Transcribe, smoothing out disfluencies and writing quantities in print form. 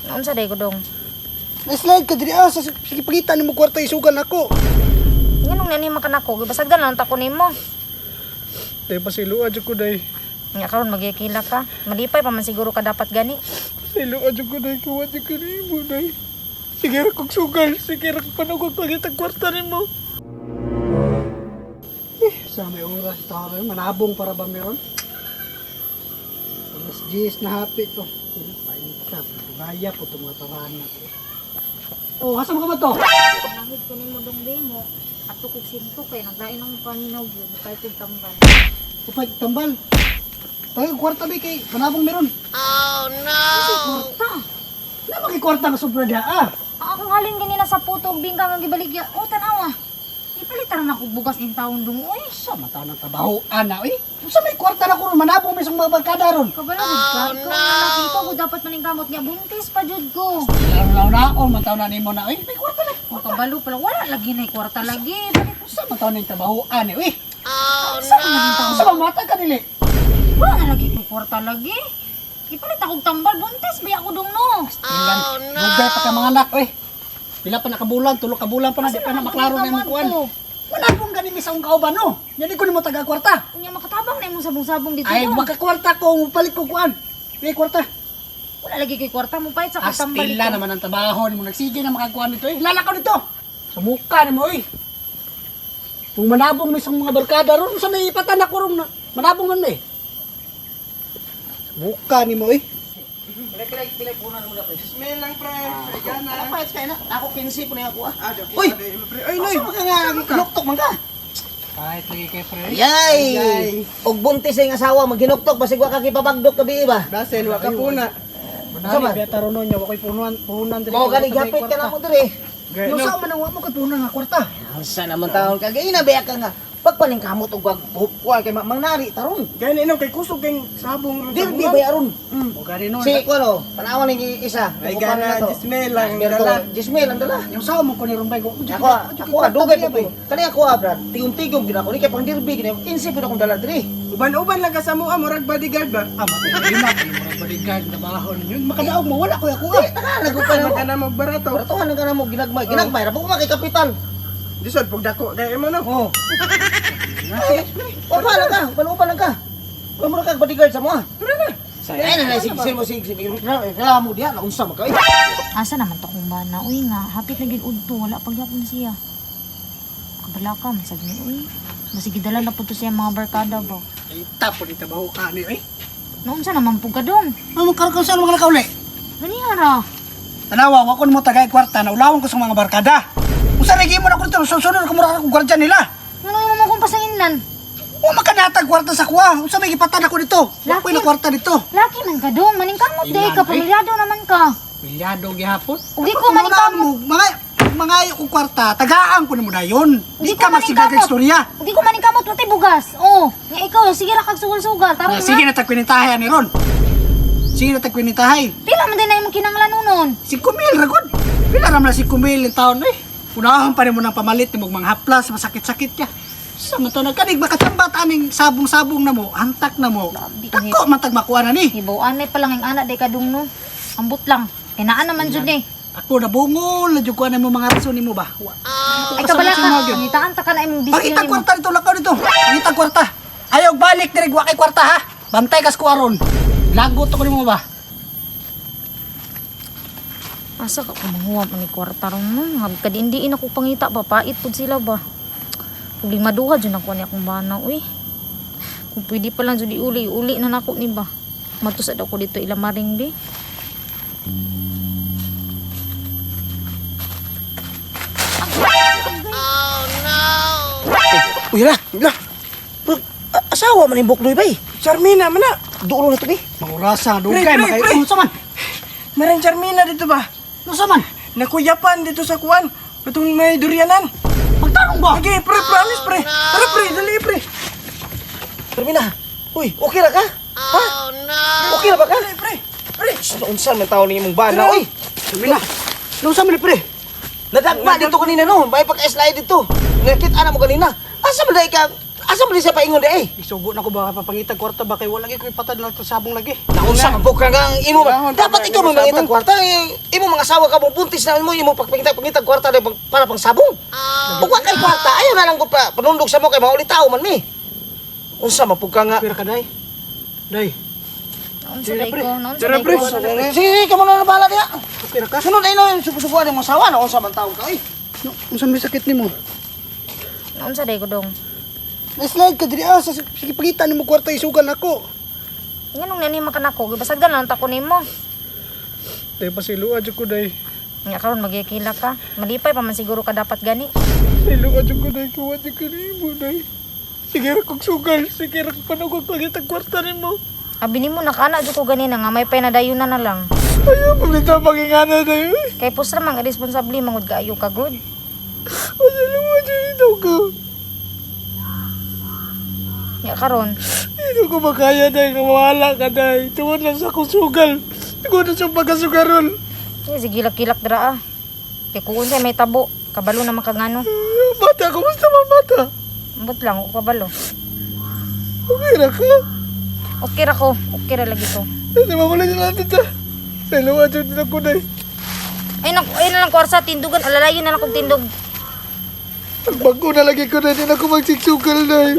Naunsa day ko dong? Na-slide ka diri ah, sige pangita nimo kwarta isugal nako. Nganong nani man kanako, gibasagdan lang ta ko nimo. Day pasiluan jud ko day. Nga karon magikila ka. Malipay pa man siguro ka dapat gani. Siluan jud ko day, kuha jud ko nimo day. Sige ra kog sugal, sige ra kog panugog pangitag kwarta nimo. Eh, sa may oras tao manabong para ba meron? Alas 10 na hapit to. Painta, gaya po itong mga tarahan na to. Oh, asa mo ka ba to? Nangid ko nimo dong demo. Ato kog sinto kay naglain ang paminaw gyud, kahit yung tambal. Upay, tambal. Tayo, kwarta ba kay manabong meron. Kwarta. Na makikwarta nga sobra dia ah. Ang akong halin ganina sa puto og bingka nga gibaligya. Oh, tanawa. Ipalit ra na kog bugas in taon dong oy. Sa mata ng trabaho, ana eh. Sa may kwarta na ko ron, manabong may isang mga barkada ron. Kabalo gud ka. Ikaw ang lalaki, ikaw gud dapat maningkamot niya buntis pa jud ko. Laro na na, oh, mataw na nimo na eh. May kwarta na. Makabalo pala wala lagi na kwarta lagi. Balik Sa mataw na yung trabaho, ana eh. sa man taon. Sa mamata ka nili. Wala na lagi ko kwarta lagi. Ipalit akong tambal buntis ba ako dong no. Ilan, dugay pa ka mga anak eh. Pila pa nakabulan, tulo ka bulan pa na, di pa na maklaro na imong kuan. Manabong gani mi sa akong kauban no. Nya di ko nimo taga kwarta. Unya makatabang na imong sabong-sabong dito. Ay, no? makakwarta ko, palit ko kuan. May kwarta. Wala lagi kay kwarta mo pait sa kong tambal. Astila naman ang trabaho nimo nagsige na makakuan nito eh. Lalakaw nito. Sumuka nimo eh. Kung manabong may isang mga barkada ron, sa may ipatan ako ron na manabong man eh. Sumuka nimo eh. Smell lang pre. Ay gana. Pahit kayo na. Ako 15 po na ako ah. Uy! Uy! Pre. Ay noy. Asa man ka nga hinuktok man ka? Kahit lagi kay pre. Yay! Og buntis sa iyong asawa maghinuktok basig wa ka kipabagdok gabi ba? Basen wa ka puna. Manali beta ron niya wakoy punuan, puhunan diri. Mao gani gapit ka na mo diri. Yung sa man ang wa mo kay puhunan nga kwarta. Asa naman taon ka gay na biya ka nga. Pagpaningkamot og wag kuha kay mangnari taron. Gani no kay kusog kay sabong ron. Dirbi ba aron? O gani no. Si kuno, tanawan ning isa. Ay gana smell lang dala. Jismel ang dala. Yung sa mo ko ni Rumbay ko. Ako, ako dugay po ko. Kani ako ah, Brad. Tigom-tigom gid ako ni kay pang dirbi gid. 15 pud akong dala diri. Uban-uban lang ka sa mua murag bodyguard ba. Ah, matay na murag bodyguard trabaho ninyo. Makadaog mo wala ko ako ah. Tagalog ko pa na Ano mo. ka na mo barato. Baratuhan ka na mo ginagmay. Ginagmay ra po kay kapital. Disod pug dako kay imo no. Oh. Upa lang ka, upa lang ka. Wala mo ka bodyguard sa mo ah. Ay na na sige mo sige sige kala mo diha naunsa man ka. eh. Asa naman to kung bana? Uy nga, hapit na gid udto, wala pagyapon siya. Kabala ka, masag ni uy. Masige dala na po to siya mga barkada ba. Ay tapo ni trabaho ka ni eh. Naunsa naman po ka dong? Amo karon ka sa mga nakauli. Ganiha ra. Tanawa, wa ko nimo tagay kwarta na ulawon ko sa mga barkada. Usa ra mo na ko dito, susunod ko mura akong gwardiya nila. Ano yung mo kong pasanginlan? O makanatag kwarta sa kuha. Usa may gipatan ako dito. Wa ko'y Laki. na kwarta dito. Laki man ka dong, maningkamot day ka, Ilan, eh? pamilyado naman ka. Milyado gihapon. Ug di ko maningkamot. Mo, mga mga ayo kong kwarta, tagaan ko nimo dayon. Di Di ko ka magsigag maningkamot. istorya. Hindi ko maningkamot, watay bugas. Oh, nga ikaw, sige ra kag sugal-sugal. Tara Na, na. sige na tagkwinitahay ani ron. Sige na tagkwinitahay. Pila man din na imong kinanglan nun. 5,000 ra gud. Pila ra man 5,000 in taon eh. Unahon pa nimo nang pamalit nimo mga haplas, masakit-sakit ka. Sa man to nagkanig makatambat aning sabong-sabong na mo, antak na mo. Grabe, Dako man tag makuha na ni. Hibaw-an pa lang ang anak day ka dong no. Ambot lang. Kinaan naman jud eh. Ako nabungol na jud ko mo mga rason nimo ba. Wa. Ay kabala ka, ngitaan ta ka na imong bisyo Pangitag nimo. kwarta dito lakaw dito. Pangitag kwarta. Ayaw balik diri wa kay kwarta ha. Bantay kas ko aron. Lagot ako nimo ba. Asa ka kumanguha man ni kwarta ron no. Nga kadindiin ako pangita ba pait pud sila ba. Problema duha jud ako ni akong bana uy. Kung pwede pa lang jud iuli, uli na nako ni ba. Matusad ako dito ilamaring bi. Uy la, la. Bro, asawa man yung bukloy bay. Charmina man na. Dulo na to bi. Mangurasa Pre, dugay pre, makay. pre. Unsa man? Meron Charmina dito ba? Unsa man? Nakuyapan dito sa kuan. Patong may durianan. Magtanong ba? Okay, pre, promise pre. Tara pre, dali pre. Termina. Uy, okay ra ka? Ha? Okay ra ba ka? Dali pre. Pre, unsa man taon ni imong bana oy. Termina. Unsa man ni pre? Nadagma dito kanina no, may pagka-slide dito. Nakita na mo kanina. Asa man dai ka? Asa man siya paingon di ay? Isugo na ko ba papangitag kwarta ba kay wala gyud ko ipatad lang sa sabong lagi. Naunsa man po ka nga ang imo ba? Unahon, Dapat tama, ikaw imo man mangitag sabong. kwarta, eh, imo mga asawa ka mong buntis na mo imo pagpangitag pangitag kwarta dai para pang sabong. Ug wa kay kwarta, ayaw na lang ko pa panundog sa mo kay mauli tao man mi. Unsa man pud ka nga? Pira ka day. Day, Naunsa day ko, naunsa Tara, day pre. ko. Sige, sige, kamo na na bahala diha. okay ra ka? Sunod ay no, subuan mo asawa na unsa man taon ka oy. No, unsa may sakit nimo? Naunsa day ko dong. Na-slide ka diri ah, sa sige pangita nimo kwarta isugal nako. Nganong nani man kanako, gibasagdan lang ta ko nimo. Day pasiluan jud ko day. Nga karon magikila ka. Malipay pa man siguro ka dapat gani. Siluan jud ko day, kuwa jud ko nimo day. Sige ra kog sugal, sige ra kog panugog pangitag kwarta nimo. Abi nimo nakaana jud ko ganina nga may pay na dayon na na lang. Ayaw mo nito pangingana day. Kay pusra man irresponsable mangud kaayo ka gud. Pasiluan jud ito ko. Nga karon, Hindi ko makaya day, nga mawala ka day. Tuwan lang sa akong sugal. Tuwan lang sa pagkasugarol. eh, sige kilak-kilak dira ah. Kay kung unsay may tabo, kabalo na man ka ngano. Bata, kumusta man bata? Ambot lang ako kabalo. Okay ra ka? Okay ra ko, okay ra lagi ko. Hindi mo na natin ta. Siluan jud na ko day. Ay naku, ay na lang kwarsa tindugan, alalayon na lang kog tindog. Pagbago na lagi ko na, hindi na ako magsigsugal na eh.